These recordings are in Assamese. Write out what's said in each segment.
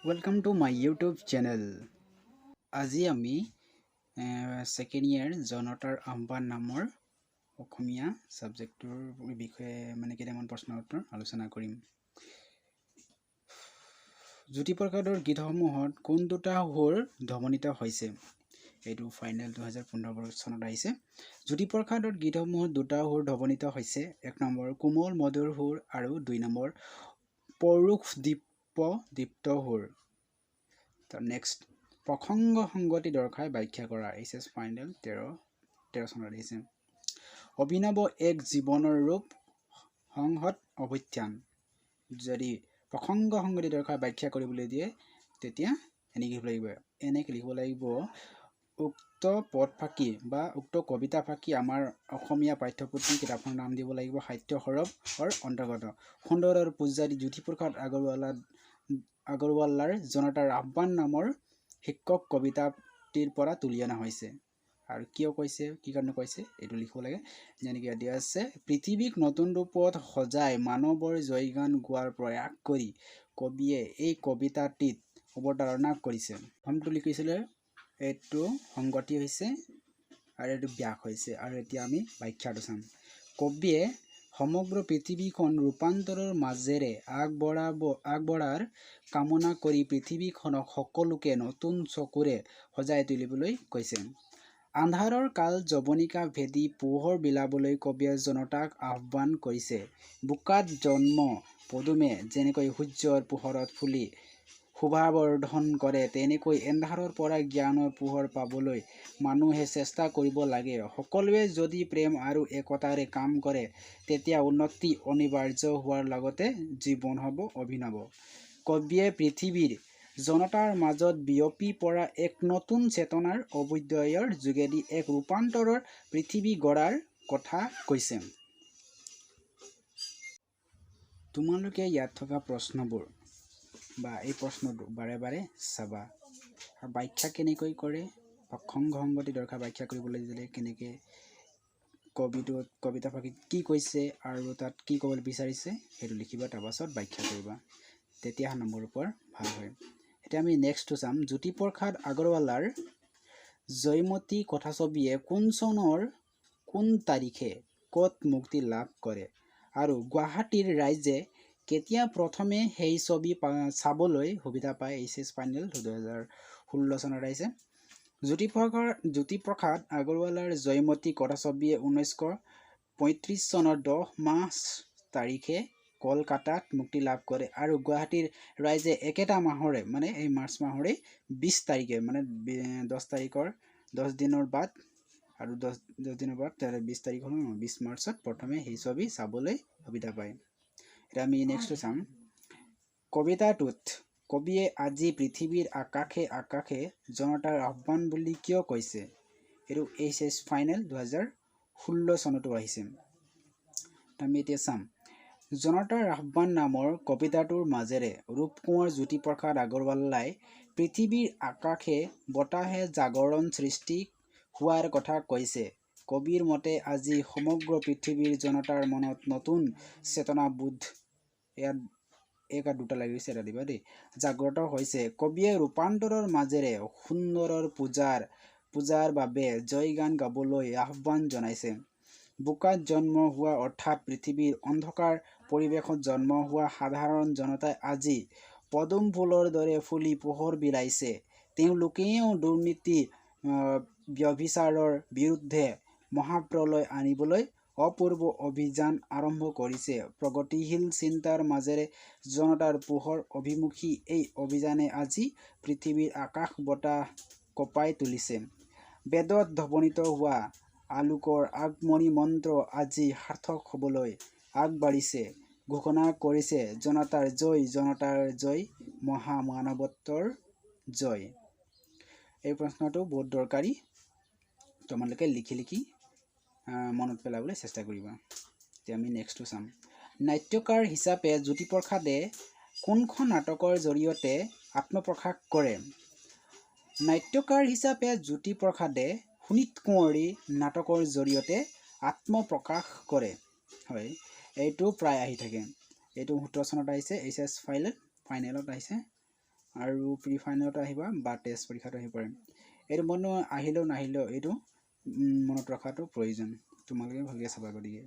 Welcome to my YouTube channel. আজি আমি ছেকেণ্ড ইয়েৰ জনতাৰ আহ্বান নামৰ অসমীয়া ছাবজেক্টটোৰ বিষয়ে মানে কেইটামান প্ৰশ্ন উত্তৰ আলোচনা কৰিম। জ্যোতিপ্ৰসাদৰ গীতসমূহত কোন দুটা সুৰ ধ্বনিত হৈছে? এইটো ফাইনেল 2015 চনত আহিছে। জ্যোতিপ্ৰসাদৰ গীতসমূহত দুটা সুৰ ধ্বনিত হৈছে, এক নম্বৰ কোমল মধুৰ সুৰ আৰু দুই নম্বৰ পৌৰুষ দীপ্ত সুৰ। তাৰ নেক্সট, প্ৰসংগ সংগতি দৰ্শাই ব্যাখ্যা কৰা, এইচ এছ ফাইনেল 13 চনত আহিছে। অভিনৱ এক জীৱনৰ ৰূপ সংহত অভ্যুত্থান। যদি প্ৰসংগ সংগতি দৰ্শাই ব্যাখ্যা কৰিবলৈ দিয়ে, তেতিয়া এনেকৈ লিখিব লাগিব, এনেকৈ লিখিব লাগিব: উক্ত পদফাকি বা উক্ত কবিতা ফাঁকি আমাৰ অসমীয়া পাঠ্যপুথি কিতাপখনৰ নাম দিব লাগিব, সাহিত্য সৌৰভৰ অন্তৰ্গত সুন্দৰৰ পূজাৰী জ্যোতিপ্ৰসাদ আগৰৱালাৰ জনতাৰ আহ্বান নামৰ শিক্ষক কবিতাটিৰ পৰা তুলি অনা হৈছে। আৰু কিয় কৈছে, কি কাৰণে কৈছে, এইটো লিখিব লাগে। যেনেকৈ দিয়া আছে, পৃথিৱীক নতুন ৰূপত সজাই মানৱৰ জয়গান গোৱাৰ প্ৰয়াস কৰি কবিয়ে এই কবিতাটিত অৱতাৰণা কৰিছে। প্ৰথমটো লিখিছিলে, এইটো সংগতি হৈছে আৰু এইটো ব্যাস হৈছে। আৰু এতিয়া আমি ব্যাখ্যাটো চাম। কবিয়ে সমগ্ৰ পৃথিৱীখন ৰূপান্তৰৰ মাজেৰে আগবঢ়াৰ কামনা কৰি পৃথিৱীখনক সকলোকে নতুন চকুৰে সজাই তুলিবলৈ কৈছে। আন্ধাৰৰ কাল যৱনিকা ভেদি পোহৰ বিলাবলৈ কবিয়ে জনতাক আহ্বান কৰিছে। বোকাত জন্ম পদুমে যেনেকৈ সূৰ্যৰ পোহৰত ফুলি শোভাবৰ্ধন কৰে, তেনেকৈ এন্ধাৰৰ পৰা জ্ঞানৰ পোহৰ পাবলৈ মানুহে চেষ্টা কৰিব লাগে। সকলোৱে যদি প্ৰেম আৰু একতাৰে কাম কৰে, তেতিয়া উন্নতি অনিবাৰ্য হোৱাৰ লগতে জীৱন হ'ব অভিনৱ। কবিয়ে পৃথিৱীৰ জনতাৰ মাজত বিয়পি পৰা এক নতুন চেতনাৰ অভ্যুদয়ৰ যোগেদি এক ৰূপান্তৰৰ পৃথিৱী গঢ়াৰ কথা কৈছে। তোমালোকে ইয়াত থকা প্ৰশ্নবোৰ বা এই প্ৰশ্নটো বাৰে বাৰে চাবা আৰু ব্যাখ্যা কেনেকৈ কৰে বা সংগতি দৰ্শাই ব্যাখ্যা কৰিবলৈ দিলে কেনেকৈ, কবিটোত কবিতা ফাঁকিত কি কৈছে আৰু তাত কি ক'বলৈ বিচাৰিছে, সেইটো লিখিবা, তাৰপাছত ব্যাখ্যা কৰিবা। তেতিয়াহে নম্বৰ ওপৰ ভাল হয়। এতিয়া আমি নেক্সটটো চাম। জ্যোতিপ্ৰসাদ আগৰৱালাৰ জয়মতী কথাছবিয়ে কোন চনৰ কোন তাৰিখে ক'ত মুক্তি লাভ কৰে আৰু গুৱাহাটীৰ ৰাইজে কেতিয়া প্ৰথমে সেই ছবি চাবলৈ সুবিধা পায়? এইচ এছ ফাইনেল 2016 চনত আহিছে। জ্যোতিপ্ৰসাদ আগৰৱালাৰ জয়মতী কথাছবিয়ে 1935 চনৰ 10 মাৰ্চ তাৰিখে কলকাতাত মুক্তি লাভ কৰে আৰু গুৱাহাটীৰ ৰাইজে একেটা মাহৰে, মানে এই মাৰ্চ মাহৰে 20 তাৰিখে, মানে 10 তাৰিখৰ 10 দিনৰ বাদ আৰু 10 দিনৰ বাদ 20 তাৰিখ হ'ল, 20 মাৰ্চত প্ৰথমে সেই ছবি চাবলৈ সুবিধা পায়। এতিয়া আমি নেক্সটটো চাম। কবিতাটোত কবিয়ে আজি পৃথিৱীৰ আকাশে আকাশে জনতাৰ আহ্বান বুলি কিয় কৈছে? এইটো এইচ এছ ফাইনেল 2016 চনতো আহিছে। আমি এতিয়া চাম। জনতাৰ আহ্বান নামৰ কবিতাটোৰ মাজেৰে ৰূপকোঁৱৰ জ্যোতিপ্ৰসাদ আগৰৱালাই পৃথিৱীৰ আকাশে বতাহে জাগৰণ সৃষ্টি হোৱাৰ কথা কৈছে। কবিৰ মতে আজি সমগ্ৰ পৃথিৱীৰ জনতাৰ মনত নতুন চেতনাবোধ, ইয়াত এক আৰু দুটা লাগি গৈছে, এটা দিবা দেই, জাগ্ৰত হৈছে। কবিয়ে ৰূপান্তৰৰ মাজেৰে সুন্দৰৰ পূজাৰ বাবে জয়গান গাবলৈ আহ্বান জনাইছে। বোকাত জন্ম হোৱা, অৰ্থাৎ পৃথিৱীৰ অন্ধকাৰ পৰিৱেশত জন্ম হোৱা সাধাৰণ জনতাই আজি পদুম ফুলৰ দৰে ফুলি পোহৰ বিলাইছে। তেওঁলোকেও দুৰ্নীতি ব্যভিচাৰৰ বিৰুদ্ধে মহাপ্ৰলয় আনিবলৈ অপূৰ্ব অভিযান আৰম্ভ কৰিছে। প্ৰগতিশীল চিন্তাৰ মাজেৰে জনতাৰ পোহৰ অভিমুখী এই অভিযানে আজি পৃথিৱীৰ আকাশ বতাহ কঁপাই তুলিছে। বেদত ধ্বনিত হোৱা আলোকৰ আগমনী মন্ত্ৰ আজি সাৰ্থক হ'বলৈ আগবাঢ়িছে, ঘোষণা কৰিছে জনতাৰ জয়, জনতাৰ জয়, মহামানৱত্বৰ জয়। এই প্ৰশ্নটো বহুত দৰকাৰী। তোমালোকে লিখি লিখি মনত পেলাবলৈ চেষ্টা কৰিবা। এতিয়া আমি নেক্সটটো চাম। নাট্যকাৰ হিচাপে জ্যোতিপ্ৰসাদে কোনখন নাটকৰ জৰিয়তে আত্মপ্ৰকাশ কৰে? নাট্যকাৰ হিচাপে জ্যোতিপ্ৰসাদে শোণিত কুঁৱৰী নাটকৰ জৰিয়তে আত্মপ্ৰকাশ কৰে। হয়, এইটো প্ৰায় আহি থাকে। এইটো 17 চনত আহিছে, এইচ এছ ফাইনেলত আহিছে। আৰু প্ৰি ফাইনেলতো আহিব বা টেষ্ট পৰীক্ষাতো আহিব পাৰে। এইটো মনো আহিলেও নাহিলেও এইটো মনত ৰখাটো প্ৰয়োজন, তোমালোকে ভালকৈ চাবা। গতিকে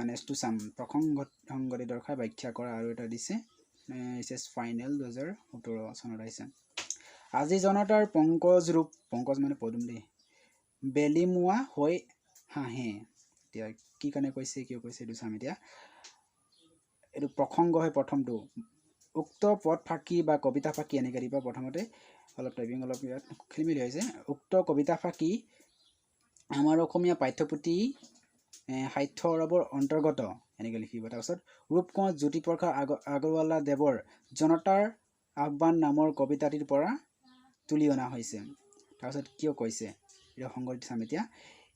নেক্সটটো চাম, প্ৰসংগ সংগতি দৰ্শাই ব্যাখ্যা কৰা আৰু এটা দিছে, এইচ এছ ফাইনেল 2017 চনত আহিছে। আজি জনতাৰ পংকজ ৰূপ, পংকজ মানে পদুম দেই, বেলিমুৱা হৈ হাঁহে। এতিয়া কি কাৰণে কৈছে, কিয় কৈছে, এইটো চাম এতিয়া। এইটো প্ৰসংগ হয় প্ৰথমটো। উক্ত পদ ফাঁকি বা কবিতা ফাঁকি এনেকৈ দিবা প্ৰথমতে, অলপ টাইপিং অলপ ইয়াত খেলি মেলি হৈছে। উক্ত কবিতা ফাঁকি আমাৰ অসমীয়া পাঠ্যপুথি সাহিত্য সৌৰভৰ অন্তৰ্গত এনেকৈ লিখিব। তাৰপিছত ৰূপকোঁৱৰ জ্যোতিপ্ৰসাদ আগৰৱালা দেৱৰ জনতাৰ আহ্বান নামৰ কবিতাটিৰ পৰা তুলি অনা হৈছে। তাৰপিছত কিয় কৈছে, এইটো সংগতি চাম এতিয়া।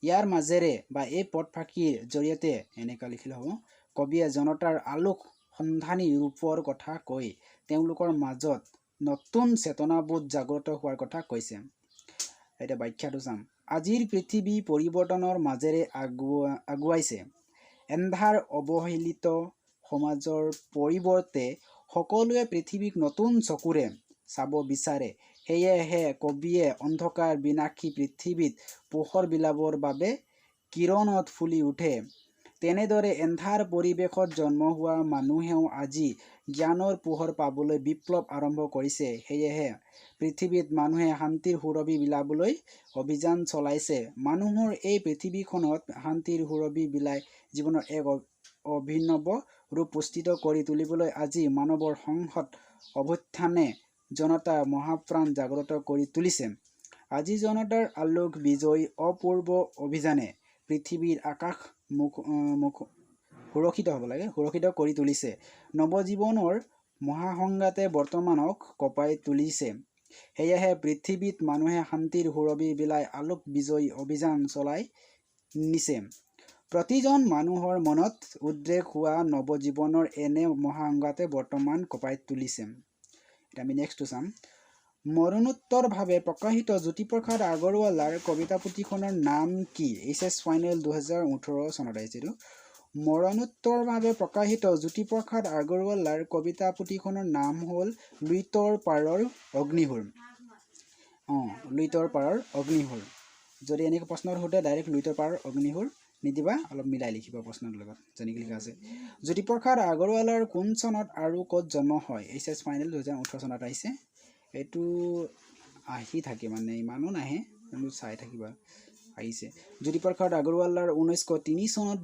ইয়াৰ মাজেৰে বা এই পদ ফাঁকিৰ জৰিয়তে এনেকুৱা লিখিলে হ'ব, কবিয়ে জনতাৰ আলোক সন্ধানী ৰূপৰ কথা কৈ তেওঁলোকৰ মাজত নতুন চেতনাবোধ জাগ্ৰত হোৱাৰ কথা কৈছে। এতিয়া ব্যাখ্যাটো চাম। আজিৰ পৃথিৱী পৰিৱৰ্তনৰ মাজেৰে আগুৱাইছে। এন্ধাৰ অৱহেলিত সমাজৰ পৰিৱৰ্তে সকলোৱে পৃথিৱীক নতুন চকুৰে চাব বিচাৰে। সেয়েহে কবিয়ে অন্ধকাৰ বিনাশী পৃথিৱীত পোহৰ বিলাবৰ বাবে কিৰণত ফুলি উঠে। তেনেদৰে এন্ধাৰ পৰিৱেশত জন্ম হোৱা মানুহেও আজি জ্ঞানৰ পোহৰ পাবলৈ বিপ্লৱ আৰম্ভ কৰিছে। সেয়েহে পৃথিৱীত মানুহে শান্তিৰ সুৰভি বিলাবলৈ অভিযান চলাইছে। মানুহৰ এই পৃথিৱীখনত শান্তিৰ সুৰভি বিলাই জীৱনৰ এক অভিনৱ ৰূপ পুষ্পিত কৰি তুলিবলৈ আজি মানৱৰ সংহত অভ্যুত্থানে জনতাৰ মহাপ্ৰাণ জাগ্ৰত কৰি তুলিছে। আজি জনতাৰ আলোক বিজয়ী অপূৰ্ব অভিযানে পৃথিৱীৰ আকাশ মুখ মুখ সুৰক্ষিত হ'ব লাগে, সুৰক্ষিত কৰি তুলিছে। নৱজীৱনৰ মহাসংঘাতে বৰ্তমানক কঁপাই তুলিছে। সেয়েহে পৃথিৱীত মানুহে শান্তিৰ সুৰভি বিলাই আলোক বিজয়ী অভিযান চলাই নিছে। প্ৰতিজন মানুহৰ মনত উদ্ৰেক হোৱা নৱজীৱনৰ এনে মহাসংঘাতে বৰ্তমান কঁপাই তুলিছে। এতিয়া আমি নেক্সটটো চাম। মৰণোত্তৰভাৱে প্ৰকাশিত জ্যোতিপ্ৰসাদ আগৰৱালাৰ কবিতা পুথিখনৰ নাম কি? এইচ এছ ফাইনেল 2018 চনত আহিছে এইটো। মৰণোত্তৰভাৱে প্ৰকাশিত জ্যোতিপ্ৰসাদ আগৰৱালাৰ কবিতা পুথিখনৰ নাম হ'ল লুইতৰ পাৰৰ অগ্নিসুৰ। অঁ, লুইতৰ পাৰৰ অগ্নিসুৰ। যদি এনেকৈ প্ৰশ্ন সোধে, ডাইৰেক্ট লুইতৰ পাৰৰ অগ্নিসুৰ নিদিবা, অলপ মিলাই লিখিবা প্ৰশ্নটোৰ লগত যেনেকৈ লিখা আছে। জ্যোতিপ্ৰসাদ আগৰৱালাৰ কোন চনত আৰু ক'ত জন্ম হয়? এইচ এছ ফাইনেল 2018 চনত আহিছে। এইটো আহি থাকে, মানে ইমানো নাহে, কিন্তু চাই থাকিবা, আহিছে। জ্যোতিপ্ৰসাদ আগৰৱালাৰ 1903 চনত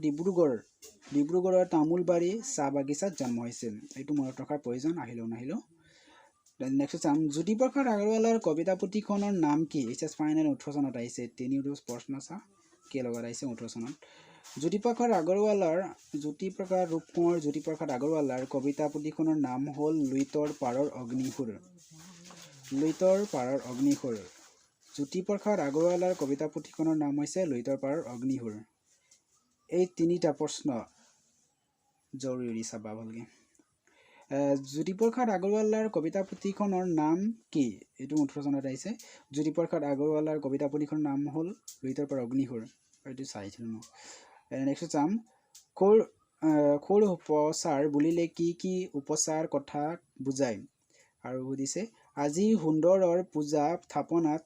ডিব্ৰুগড়ৰ তামোলবাৰী চাহ বাগিচাত জন্ম হৈছিল। এইটো মনত ৰখাৰ প্ৰয়োজন, আহিলেও নাহিলেও। নেক্সট চাম, জ্যোতিপ্ৰসাদ আগৰৱালাৰ কবিতা পুথিখনৰ নাম কি? এইচ এছ ফাইনেল 18 চনত আহিছে। তিনিওটো প্ৰশ্ন চা কে লগত আহিছে 18 চনত। জ্যোতিপ্ৰসাদ আগৰৱালাৰ, জ্যোতিপ্ৰসাদ ৰূপকোঁৱৰ জ্যোতিপ্ৰসাদ আগৰৱালাৰ কবিতা পুথিখনৰ নাম হ'ল লুইতৰ পাৰৰ অগ্নিসুৰ। লুইতৰ পাৰৰ অগ্নিসুৰ। জ্যোতিপ্ৰসাদ আগৰৱালাৰ কবিতা পুথিখনৰ নাম হৈছে লুইতৰ পাৰৰ অগ্নিসুৰ। এই তিনিটা প্ৰশ্ন জৰুৰী, চাবা ভালকে। জ্যোতিপ্ৰসাদ আগৰৱালাৰ কবিতা পুথিখনৰ নাম কি? এইটো 18 চনত আহিছে। জ্যোতিপ্ৰসাদ আগৰৱালাৰ কবিতা পুথিখনৰ নাম হ'ল লুইতৰ পাৰৰ অগ্নিসুৰ। এইটো চাইছিলোঁ ন। নেক্সট চাম, ষোড়শোপচাৰ বুলিলে কি কি উপচাৰ কথা বুজায়? আৰু সুধিছে, আজি সুন্দৰৰ পূজা থাপনাত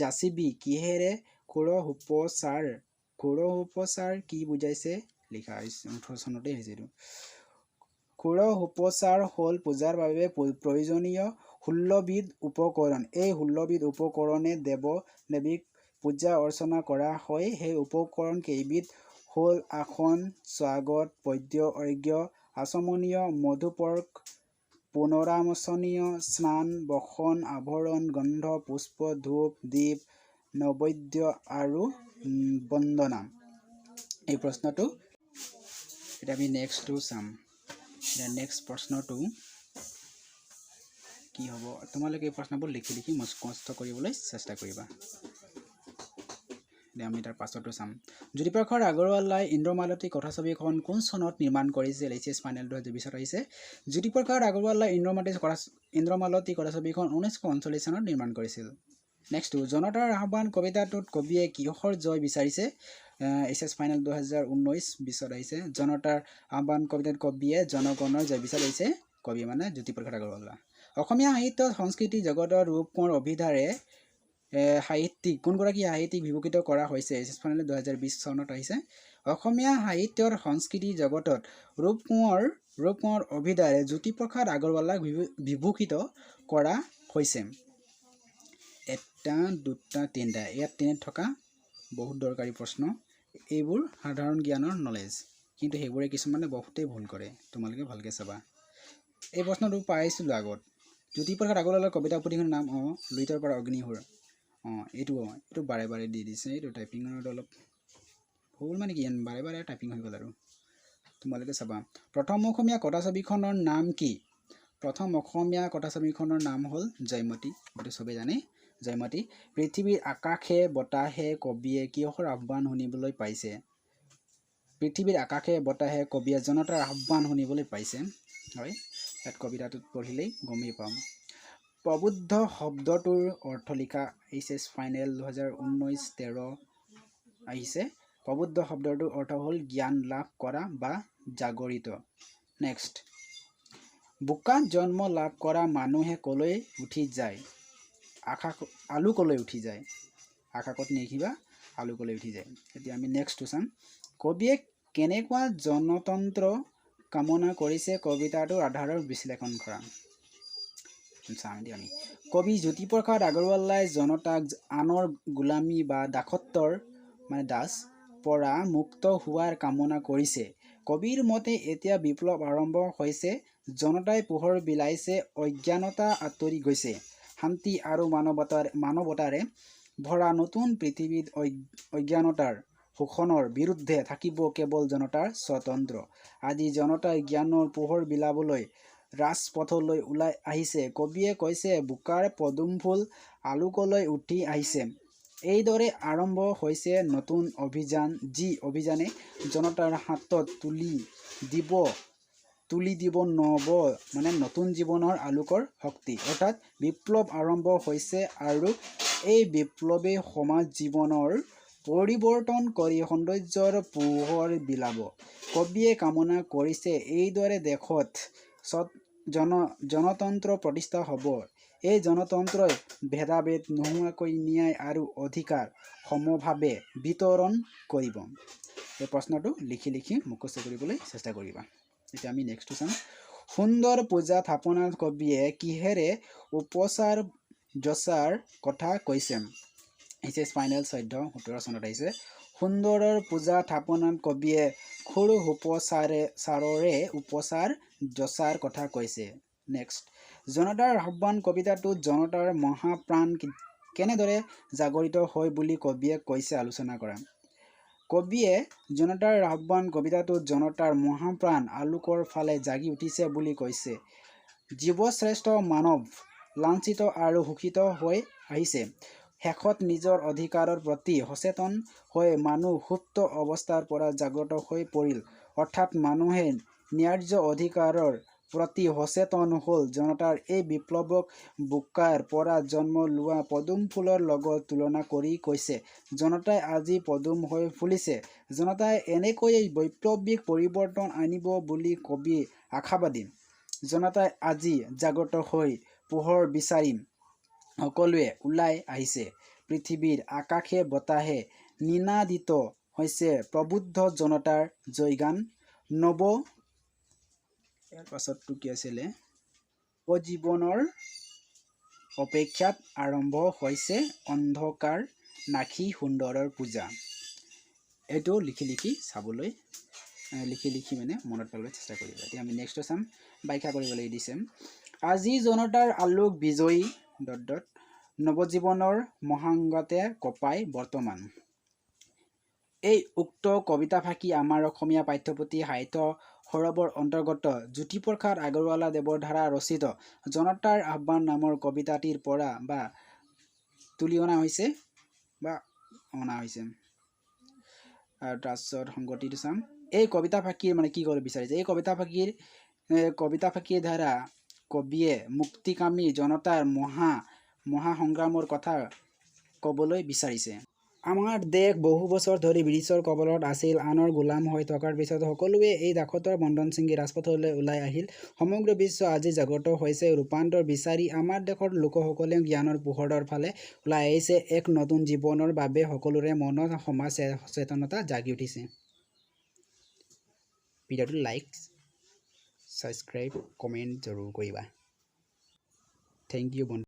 যাচিবি কিহেৰে ষোড়শোপচাৰ? ষোড়শোপচাৰ কি বুজাইছে লিখা হৈছে। 18 চনতে আহিছে এইটো। ষোড়শোপচাৰ হ'ল পূজাৰ বাবে প্ৰয়োজনীয় 16বিধ উপকৰণ। এই 16বিধ উপকৰণে দেৱ দেৱীক পূজা অৰ্চনা কৰা হয়। সেই উপকৰণ কেইবিধ হ'ল আসন, স্বাগত, পদ্য, অৰ্ঘ্য, আচমনীয়, মধুপৰ্ক, পুনৰাচমনীয়, স্নান, বসন, আভৰণ, গন্ধ, পুষ্প, ধূপ, দীপ, নৈবেদ্য আৰু বন্দনা। এই প্ৰশ্নটো। এতিয়া আমি নেক্সটটো চাম। এতিয়া নেক্সট প্ৰশ্নটো কি হ'ব? তোমালোকে এই প্ৰশ্নবোৰ লিখি লিখি মুখস্থ কৰিবলৈ চেষ্টা কৰিবা। এতিয়া আমি তাৰ পাছতো চাম। জ্যোতিপ্ৰসাদ আগৰৱালাই ইন্দ্ৰমালতী কথাছবিখন কোন চনত নিৰ্মাণ কৰিছিল? এইচ এছ ফাইনেল 2020ত আহিছে। জ্যোতিপ্ৰসাদ আগৰৱালাই ইন্দ্ৰমালতী কথাছবিখন 1939 চনত নিৰ্মাণ কৰিছিল। নেক্সটটো, জনতাৰ আহ্বান কবিতাটোত কবিয়ে কিহৰ জয় বিচাৰিছে? এইচ এছ ফাইনেল 2019-20ত আহিছে। জনতাৰ আহ্বান কবিতাত কবিয়ে জনগণৰ জয় বিচাৰিছে। কবি মানে জ্যোতিপ্ৰসাদ আগৰৱালা। অসমীয়া সাহিত্য সংস্কৃতি জগতৰ ৰূপকোঁৱৰ অভিধাৰে সাহিত্যিক কোনগৰাকী সাহিত্যিক বিভূষিত কৰা হৈছে? এইচ এছ ফাইনেল 2020 চনত আহিছে। অসমীয়া সাহিত্যৰ সংস্কৃতি জগতত ৰূপকোঁৱৰ অভিধাৰে জ্যোতিপ্ৰসাদ আগৰৱালাক বিভূষিত কৰা হৈছে। এটা, দুটা, তিনিটা, ইয়াত তিনি থকা বহুত দৰকাৰী প্ৰশ্ন। এইবোৰ সাধাৰণ জ্ঞানৰ নলেজ, কিন্তু সেইবোৰে কিছুমানে বহুতেই ভুল কৰে। তোমালোকে ভালকৈ চাবা। এই প্ৰশ্নটো পাইছিলোঁ আগত। জ্যোতিপ্ৰসাদ আগৰৱালাৰ কবিতা পুথিখনৰ নাম? অঁ, লুইতৰ পাৰৰ অগ্নিসুৰ। অঁ, এইটো বাৰে বাৰে দি দিছে। এইটো টাইপিঙত অলপ ভুল, মানে কি, বাৰে বাৰে টাইপিং হৈ গ'ল আৰু তোমালোকে চাবা। প্ৰথম অসমীয়া কথাছবিখনৰ নাম কি? প্ৰথম অসমীয়া কথাছবিখনৰ নাম হ'ল জয়মতী। এইটো চবেই জানে, জয়মতী। পৃথিৱীৰ আকাশে বতাহে কবিয়ে কিহৰ আহ্বান শুনিবলৈ পাইছে? পৃথিৱীৰ আকাশে বতাহে কবিয়ে জনতাৰ আহ্বান শুনিবলৈ পাইছে। হয়, ইয়াত কবিতাটোত পঢ়িলেই গমেই পাম। প্ৰবুদ্ধ শব্দটোৰ অৰ্থ লিখা। এইচ এছ ফাইনেল 2019-13 আহিছে। প্ৰবুদ্ধ শব্দটোৰ অৰ্থ হ'ল জ্ঞান লাভ কৰা বা জাগৰিত। নেক্সট, বোকাত জন্ম লাভ কৰা মানুহে কলৈ উঠি যায়? আকাশ, আলোকলৈ উঠি যায়। আকাশত নিলিখিবা, আলোকলৈ উঠি যায়। এতিয়া আমি নেক্সটটো চাম। কবিয়ে কেনেকুৱা জনতন্ত্ৰ কামনা কৰিছে, কবিতাটোৰ আধাৰত বিশ্লেষণ কৰা। চাম এতিয়া আমি। কবি জ্যোতিপ্ৰসাদ আগৰৱালাই জনতাক আনৰ গোলামী বা দাসত্বৰ, মানে দাস পৰা মুক্ত হোৱাৰ কামনা কৰিছে। কবিৰ মতে এতিয়া বিপ্লৱ আৰম্ভ হৈছে, জনতাই পোহৰ বিলাইছে, অজ্ঞানতা আঁতৰি গৈছে। শান্তি আৰু মানৱতাৰে ভৰা নতুন পৃথিৱীত অজ্ঞানতাৰ শোষণৰ বিৰুদ্ধে থাকিব কেৱল জনতাৰ স্বতন্ত্ৰ। আজি জনতাই জ্ঞানৰ পোহৰ বিলাবলৈ ৰাজপথলৈ ওলাই আহিছে। কবিয়ে কৈছে, বোকাৰ পদুম ফুল আলোকলৈ উঠি আহিছে। এইদৰে আৰম্ভ হৈছে নতুন অভিযান, যি অভিযানে জনতাৰ হাতত তুলি দিব নৱ, মানে নতুন জীৱনৰ আলোকৰ শক্তি। অৰ্থাৎ বিপ্লৱ আৰম্ভ হৈছে আৰু এই বিপ্লৱে সমাজ জীৱনৰ পৰিৱৰ্তন কৰি সৌন্দৰ্যৰ পোহৰ বিলাব। কবিয়ে কামনা কৰিছে এইদৰে দেশত জনতন্ত্ৰ প্ৰতিষ্ঠা হ'ব। এই জনতন্ত্ৰই ভেদাভেদ নোহোৱাকৈ ন্যায় আৰু অধিকাৰ সমভাৱে বিতৰণ কৰিব। এই প্ৰশ্নটো লিখি লিখি মুখস্থ কৰিবলৈ চেষ্টা কৰিবা। এতিয়া আমি নেক্সটটো চাম। সুন্দৰ পূজা থাপনাত কবিয়ে কিহেৰে উপচাৰ যচাৰ কথা কৈছে? এইচ এছ ফাইনেল 14-17 চনত আহিছে। সুন্দৰৰ পূজা থাপনাত কবিয়ে ষোড়শোপচাৰৰে উপচাৰ যচাৰ কথা কৈছে। নেক্সট, জনতাৰ আহ্বান কবিতাটোত জনতাৰ মহাপ্ৰাণ কেনেদৰে জাগৰিত হয় বুলি কবিয়ে কৈছে, আলোচনা কৰা। কবিয়ে জনতাৰ আহ্বান কবিতাটোত জনতাৰ মহাপ্ৰাণ আলোকৰ ফালে জাগি উঠিছে বুলি কৈছে। জীৱশ্ৰেষ্ঠ মানৱ লাঞ্ছিত আৰু শোষিত হৈ আহিছে। শেষত নিজৰ অধিকাৰৰ প্ৰতি সচেতন হৈ মানুহ সুপ্ত অৱস্থাৰ পৰা জাগ্ৰত হৈ পৰিল। অৰ্থাৎ মানুহে ন্যায্য অধিকাৰৰ প্ৰতি সচেতন হ'ল। জনতাৰ এই বিপ্লৱক বোকাৰ পৰা জন্ম লোৱা পদুম ফুলৰ লগত তুলনা কৰি কৈছে, জনতাই আজি পদুম হৈ ফুলিছে। জনতাই এনেকৈয়ে বৈপ্লৱিক পৰিৱৰ্তন আনিব বুলি কবি আশাবাদী। জনতাই আজি জাগ্ৰত হৈ পোহৰ বিচাৰি সকলোৱে ওলাই আহিছে। পৃথিৱীৰ আকাশে বতাহে নিনাদিত হৈছে প্ৰবুদ্ধ জনতাৰ জয়গান। ইয়াৰ পাছতটো কি আছিলে? নৱজীৱনৰ অপেক্ষাত আৰম্ভ হৈছে অন্ধকাৰ নাশি সুন্দৰৰ পূজা। এইটো লিখি লিখি চাবলৈ, লিখি লিখি মানে মনত পেলাবলৈ চেষ্টা কৰিবা। এতিয়া আমি নেক্সটটো চাম। ব্যাখ্যা কৰিবলৈ দিছে। আজি জনতাৰ আলোক বিজয়ী ডট ডট নৱজীৱনৰ মহাংগাতে কঁপাই বৰ্তমান। এই উক্ত কবিতাফাকি আমাৰ অসমীয়া পাঠ্যপুথি সাহিত্য সৌৰভৰ অন্তৰ্গত জ্যোতিপ্ৰসাদ আগৰৱালা দেৱৰ দ্বাৰা ৰচিত জনতাৰ আহ্বান নামৰ কবিতাটিৰ পৰা বা তুলি অনা হৈছে বা অনা হৈছে। আৰু তাৰপিছত সংগতিটো চাম। এই কবিতাফাকিৰ মানে কি ক'ব বিচাৰিছে? এই কবিতাফাকিৰ দ্বাৰা কবিয়ে মুক্তিকামী জনতাৰ মহাসংগ্ৰামৰ কথা ক'বলৈ বিচাৰিছে। আমাৰ দেশ বহু বছৰ ধৰি ব্ৰিটিছৰ কবলত আছিল। আনৰ গোলাম হৈ থকাৰ পিছত সকলোৱে এই দাসত্বৰ বন্ধন ছিঙি ৰাজপথলৈ ওলাই আহিল। সমগ্ৰ বিশ্ব আজি জাগ্ৰত হৈছে ৰূপান্তৰ বিচাৰি। আমাৰ দেশৰ লোকসকলেও জ্ঞানৰ পোহৰৰ ফালে ওলাই আহিছে। এক নতুন জীৱনৰ বাবে সকলোৰে মনত সমাজ সচেতনতা জাগি উঠিছে। ভিডিঅ'টো লাইক, ছাবস্ক্ৰাইব, কমেণ্ট জৰুৰ কৰিবা। Thank U বন্ধু।